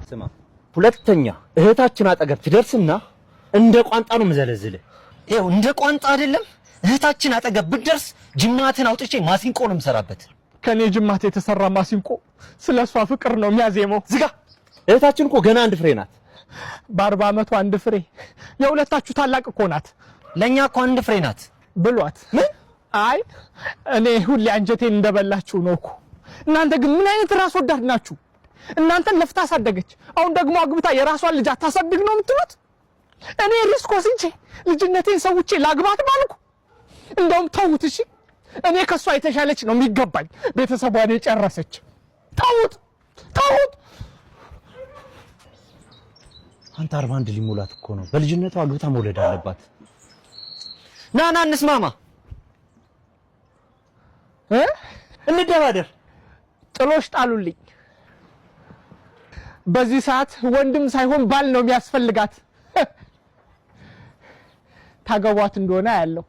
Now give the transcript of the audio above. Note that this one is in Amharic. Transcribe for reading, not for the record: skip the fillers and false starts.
ስማ፣ ሁለተኛ እህታችን አጠገብ ትደርስና እንደ ቋንጣ ነው የምዘለዝልህ። ይኸው እንደ ቋንጣ አይደለም፣ እህታችን አጠገብ ብትደርስ ጅማትን አውጥቼ ማሲንቆ ነው የምሰራበት። ከኔ ጅማት የተሰራ ማሲንቆ ስለ እሷ ፍቅር ነው የሚያዜመው። ዝጋ። እህታችን እኮ ገና አንድ ፍሬ ናት። በ40 ዓመቱ አንድ ፍሬ። የሁለታችሁ ታላቅ እኮ ናት። ለእኛ እኮ አንድ ፍሬ ናት። ብሏት። ምን? አይ፣ እኔ ሁሌ አንጀቴን እንደበላችሁ ነው እኮ። እናንተ ግን ምን አይነት ራስ ወዳድ ናችሁ? እናንተን ለፍታ አሳደገች፣ አሁን ደግሞ አግብታ የራሷን ልጅ አታሳድግ ነው የምትሉት? እኔ risk ወስጄ ልጅነቴን ሰውቼ ላግባት ባልኩ፣ እንደውም ተዉት። እሺ፣ እኔ ከሷ የተሻለች ነው የሚገባኝ፣ ቤተሰቧን የጨረሰች። ተዉት፣ ተዉት። አንተ 41 ሊሞላት እኮ ነው። በልጅነቷ አግብታ መውለድ አለባት። ና ና እንስማማ። እ? እንደራደር። ጥሎሽ ጣሉልኝ። በዚህ ሰዓት ወንድም ሳይሆን ባል ነው የሚያስፈልጋት። ታገቧት እንደሆነ ያለው።